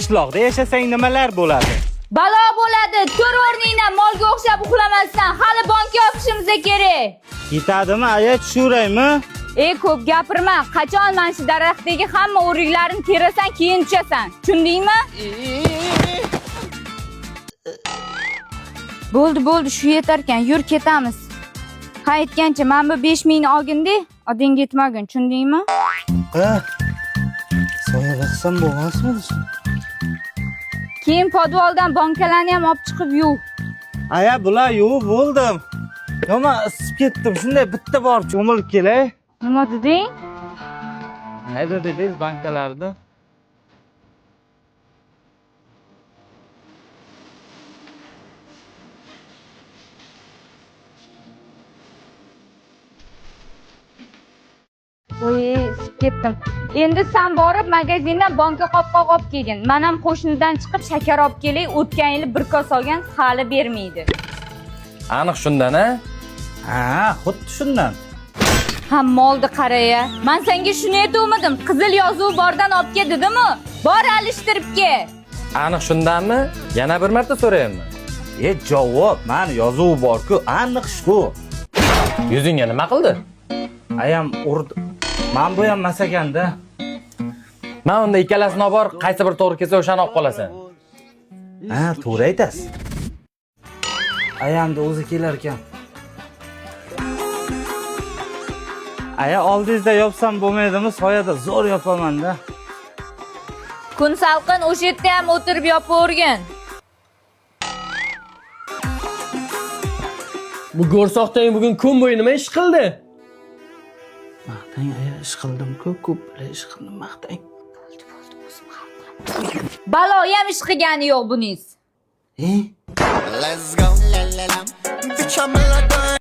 Qishloqda yashasang nimalar bo'ladi? Balo bo'ladi. Tur o'rningdan, molga o'xshab uxlamasdan. Hali banka yopishimiz kerak. Yetadimi, aya, tushiraymi? Ey, ko'p gapirma. Qachon mana shu daraxtdagi hamma o'riklarni terasan, keyin tushasan. Tushundingmi? Bo'ldi, bo'ldi, shu yetarkan. Yur, ketamiz. Ha, aytgancha, mana bu 5000 ni olgin-de, odingga yetmagin, tushundingmi? Ha. Soya qilsam bo'lmasmidi? Keyin podvaldan bankalarni ham olib chiqib yuv. Aya, bular yuvib bo'ldim. Yomon isib ketdim. Shunday bitta borib cho'milib kelay. Nima deding? Nima dedingiz bankalarni? Voy, isib ketdim. Endi san borib magazindan banka qopqoq olib kelgin. Men ham qo'shnidan chiqib shakar olib kelay. O'tgan yili bir kosa olgan, hali bermaydi. Aniq shundan, a? Ha, xuddi shundan. Ha, molni qaraya. Men senga shuni aytuvmidim. Qizil yozuv bordan olib kel dedimu? Bor, alishtirib kel. Aniq shundanmi? Yana bir marta so'rayapman. E, javob, mani yozuvi bor-ku, aniq shu. Yuzingga nima qildi? Ayam urdi. Man bu ham masakanda. Men unda ikkalasini olib bor, qaysi bir to'g'ri kelsa o'shani olib qolasan. Ha, to'g'ri aytasiz. Ayamni o'zi kelar ekan. Aya, oldingizda yopsam bo'lmaydimi? Soyada zo'r yopaman-da. Kun salqin, o'sha yerda ham o'tirib yopavergin. Bu go'rsoqtang bugun kun bo'yi nima ish qildi? Maqtang aya, ish qildim-ku, ko'p bile ish qildim, maqtang. Balo ham ish qilgani yo'q buningiz. E? Let's go. La la la. Bitch, I'm a